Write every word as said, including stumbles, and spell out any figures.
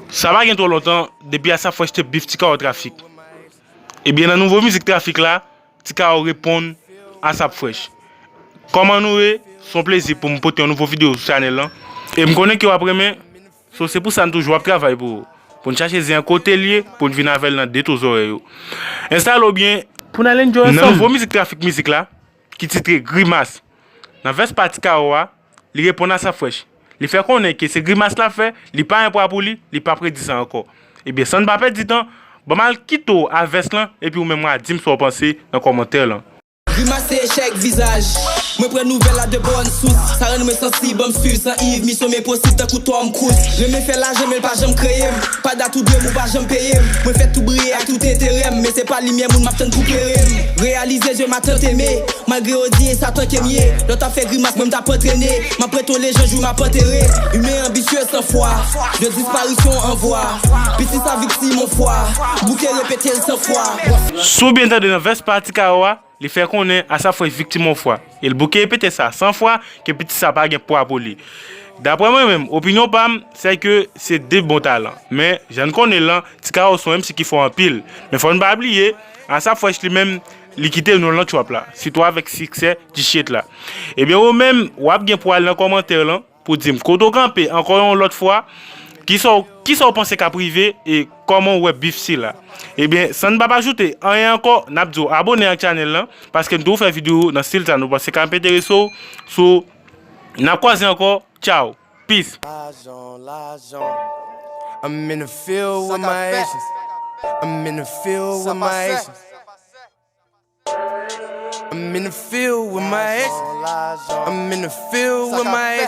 Sa pa gen twò lontan, depi Asap Fresh te beef Ti Kawo Trafik. Ebyen, nan nouvo mizik Trafik la, Ti Kawo reponn Asap Fresh. Kòman nou ye? Se yon plezi pou m pote yon nouvo videyo sou chanèl lan. E m konnen ke w ap renmen, so se pou sa n toujou ap travay pou, pou n chache zen an kote l ye, pou n vin avè l nan detou zòrèy ou. Enstale w byen pou n al enjoy ansanm. Nan nouvo mizik Trafik mizik la, ki titre Grimas. Nan vès pa Ti Kawo a, li reponn Asap Fresh. Li fè konnen ke se grimas l ap fè, li pa gen pwa pou li, li p ap redi sa ankò. Ebyen, san n pa pèdi tan, ban m al kite w a vès lan, epi ou menm w a di m sa w panse nan kòmantè lan. Grimas se echèk vizaj. Mwen pran nouvèl la de bòn sous. Sa rann mwen sansib, ban m swiv san Yves Mission, men posib tankou Tom Cruise. Renmen fè lajan, men l pa janm kreye m. Pa dat ou dwe m, ou pa janm peye m. Mwen fè tou briye ak tout enterè m, men se pa limyè moun m ap tann pou klere m. Reyalize je m a tant eme. Malgre yo di e sa tanke m ye, lè w t ap fè grimas mwen m t ap antrene. M ap ret yon lejann jou m ap antere. Imen anbisye san fwa, de disparisyon an vwa. Piti sa viktim yon fwa, bouke repete l san fwa. Si w byen tande nan vès pa Ti Kawo a, li fè konnen Asap Fresh viktim yon fwa. E l bouke repete sa san fwa ke piti sa pa gen pwa pou li. Daprè mwen menm, opinyon pa m, se ke se de bon talan. Men, jan n konnen l lan, Ti Kawo se yon M C ki fò anpil. Men fò n pa bliye, Asap Fresh li menm, li kite nou nan trap la, sitou avèk siksè T-shirt la. Ebyen, ou menm, w ap gen pou al nan kòmantè lan pou di m kote w kanpe ankò yon lòt fwa, kisa w, kisa w panse k ap rive e kòman w wè beef sila. Ebyen, san n p ap ajoute anyen ankò, n ap di w abòne ak chanèl lan, paske n toujou fè videyo nan stil sa nou panse k ap enterese w, so, n ap kwaze ankò, tchaw, peace. Lajan, lajan. I'm in the field with my Haitians. I'm in the field with my Haitians. I'm in the field with my Haitians. I'm in the field with my Haitians.